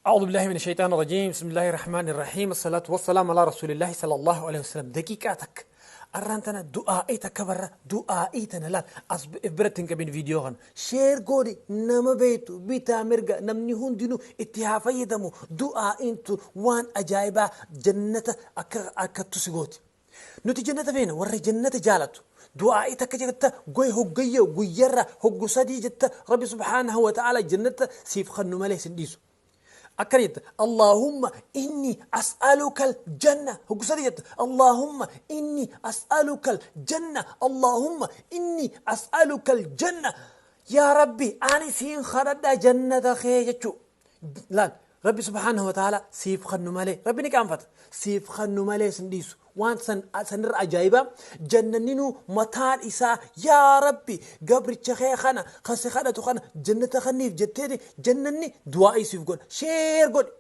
أعوذ بالله من الشيطان الرجيم بسم الله الرحمن الرحيم الصلاة والسلام على رسول الله صلى الله عليه وسلم. دقيقة تك arraan tana du'aa'ii takka barra du'aa'ii tana laal as biratti hin qabin. Viidiyoo kana share godhi, nama beektu bitaa mirga namni hundinuu itti haa fayyadamu. Du'aa'iin tun waan ajaa'ibaa jannata akka akkattu si gooti. Nuti jannata feena. Warra jannata jaalatu du'aa'ii takka jetta goy hoggayyo guyyarra hoggu sadii jetta, Rabbi subhaanahu wa ta'ala jannata siif kannu malee sin dhiisu. Akkana jetta: "Allahumma inni as'aluka aljanna." Hoggu sadii jetta: "Allahumma inni as'aluka aljanna, Allahumma inni as'aluka aljanna." Yaa Rabbi, ani siin kadhadha jannata kee jechuu. Laal, Rabbi subhaanahu wa ta'ala siif kannu malee Rabbi ni qaanfata, siif kannu malee sin dhiisu. Waan san sanirra ajaa'ibaa jannanninuu mataan isaa "Yaa Rabbi, gabricha kee kana kasi kadhatu kana jannata kanniif" jetteeti jannanni du'aa'ii siif godha. Share godhi.